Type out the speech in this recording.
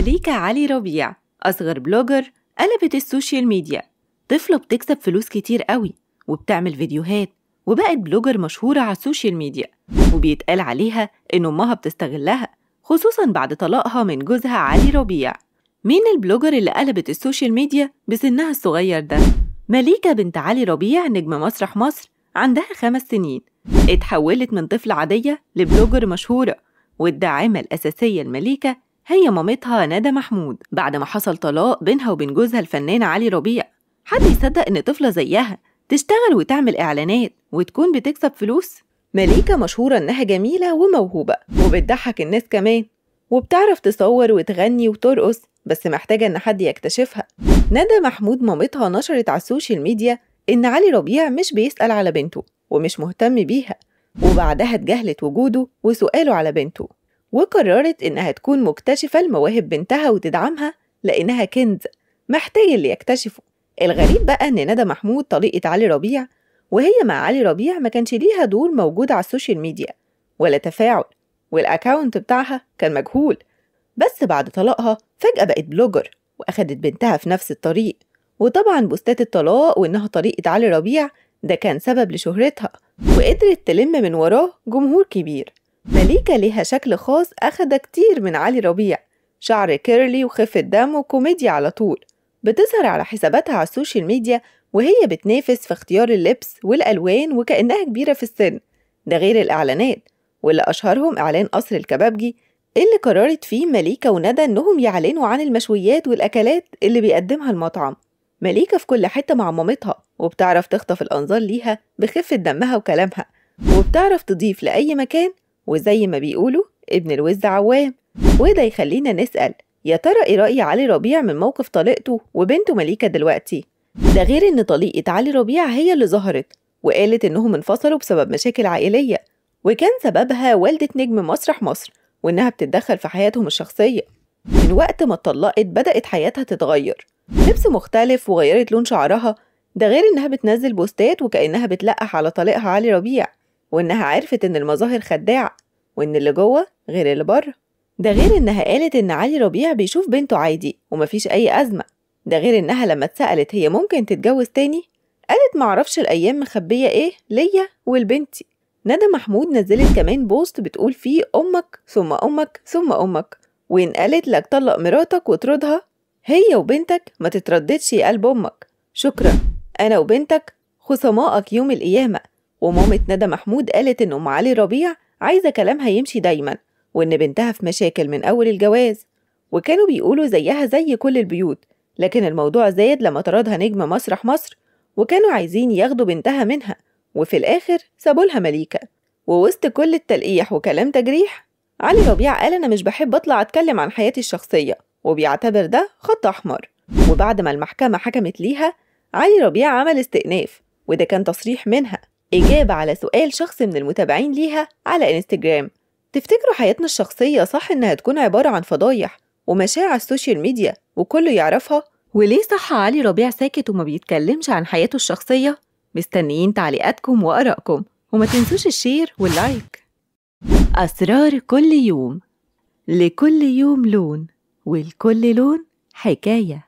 مليكة علي ربيع أصغر blogger قلبت ال social media، طفلة بتكسب فلوس كتير قوي وبتعمل فيديوهات وبقت blogger مشهورة على ال social media، وبيتقال عليها إن أمها بتستغلها خصوصا بعد طلاقها من جوزها علي ربيع. مين ال blogger اللي قلبت ال social media بسنها الصغير ده؟ مليكة بنت علي ربيع نجم مسرح مصر، عندها 5 سنين، اتحولت من طفلة عادية ل blogger مشهورة، والداعمة الأساسية لمليكة هي مامتها ندى محمود بعد ما حصل طلاق بينها وبين جوزها الفنان علي ربيع. حد يصدق إن طفلة زيها تشتغل وتعمل إعلانات وتكون بتكسب فلوس؟ مليكة مشهورة إنها جميلة وموهوبة وبتضحك الناس كمان، وبتعرف تصور وتغني وترقص، بس محتاجة إن حد يكتشفها. ندى محمود مامتها نشرت على ال social media إن علي ربيع مش بيسأل على بنته ومش مهتم بيها، وبعدها اتجاهلت وجوده وسؤاله على بنته، وقررت إنها تكون مكتشفة لمواهب بنتها وتدعمها لأنها كنز محتاج اللي يكتشفه. الغريب بقى إن ندى محمود طليقة علي ربيع، وهي مع علي ربيع ما كانش ليها دور موجود على ال social media ولا تفاعل، وال account بتاعها كان مجهول. بس بعد طلاقها فجأة بقت blogger وأخدت بنتها في نفس الطريق، وطبعا بوستات الطلاق وإنها طليقة علي ربيع ده كان سبب لشهرتها، وقدرت تلم من وراه جمهور كبير. مليكة ليها شكل خاص أخد كتير من علي ربيع، شعر curly وخفة دم وكوميديا على طول، بتظهر على حساباتها على ال social media وهي بتنافس في اختيار اللبس والألوان وكأنها كبيرة في السن، ده غير الإعلانات واللي أشهرهم إعلان قصر الكبابجي اللي قررت فيه مليكة وندى إنهم يعلنوا عن المشويات والأكلات اللي بيقدمها المطعم. مليكة في كل حتة مع مامتها، وبتعرف تخطف الأنظار ليها بخفة دمها وكلامها، وبتعرف تضيف لأي مكان، وزي ما بيقولوا ابن الوز عوام. وده يخلينا نسأل، يا ترى إيه رأي علي ربيع من موقف طليقته وبنته مليكة دلوقتي؟ ده غير إن طليقة علي ربيع هي اللي ظهرت وقالت إنهم انفصلوا بسبب مشاكل عائلية، وكان سببها والدة نجم مسرح مصر وإنها بتتدخل في حياتهم الشخصية. من وقت ما اتطلقت بدأت حياتها تتغير، لبس مختلف وغيرت لون شعرها، ده غير إنها بتنزل بوستات وكأنها بتلقح على طليقها علي ربيع، وإنها عرفت إن المظاهر خداعة وإن اللي جوه غير اللي بره. ده غير إنها قالت إن علي ربيع بيشوف بنته عادي ومفيش أي أزمة. ده غير إنها لما اتسألت هي ممكن تتجوز تاني قالت معرفش الأيام مخبية إيه ليا ولبنتي. ندى محمود نزلت كمان post بتقول فيه أمك ثم أمك ثم أمك، وإن قالت لك طلق مراتك وطردها هي وبنتك ما تترددش يا قلب أمك، شكرا أنا وبنتك خصمائك يوم القيامة. ومامة ندى محمود قالت إن أم علي ربيع عايزة كلامها يمشي دايما، وإن بنتها في مشاكل من أول الجواز، وكانوا بيقولوا زيها زي كل البيوت، لكن الموضوع زاد لما طردها نجم مسرح مصر، وكانوا عايزين ياخدوا بنتها منها، وفي الآخر سابولها مليكة. ووسط كل التلقيح وكلام تجريح، علي ربيع قال أنا مش بحب أطلع أتكلم عن حياتي الشخصية، وبيعتبر ده خط أحمر. وبعد ما المحكمة حكمت ليها، علي ربيع عمل استئناف، وده كان تصريح منها إجابة على سؤال شخص من المتابعين ليها على إنستجرام. تفتكروا حياتنا الشخصية صح إنها تكون عبارة عن فضايح ومشاع على ال social media وكله يعرفها؟ وليه صح علي ربيع ساكت وما بيتكلمش عن حياته الشخصية؟ مستنيين تعليقاتكم وآرائكم، وما تنسوش ال share وال like. أسرار كل يوم، لكل يوم لون، ولكل لون حكاية.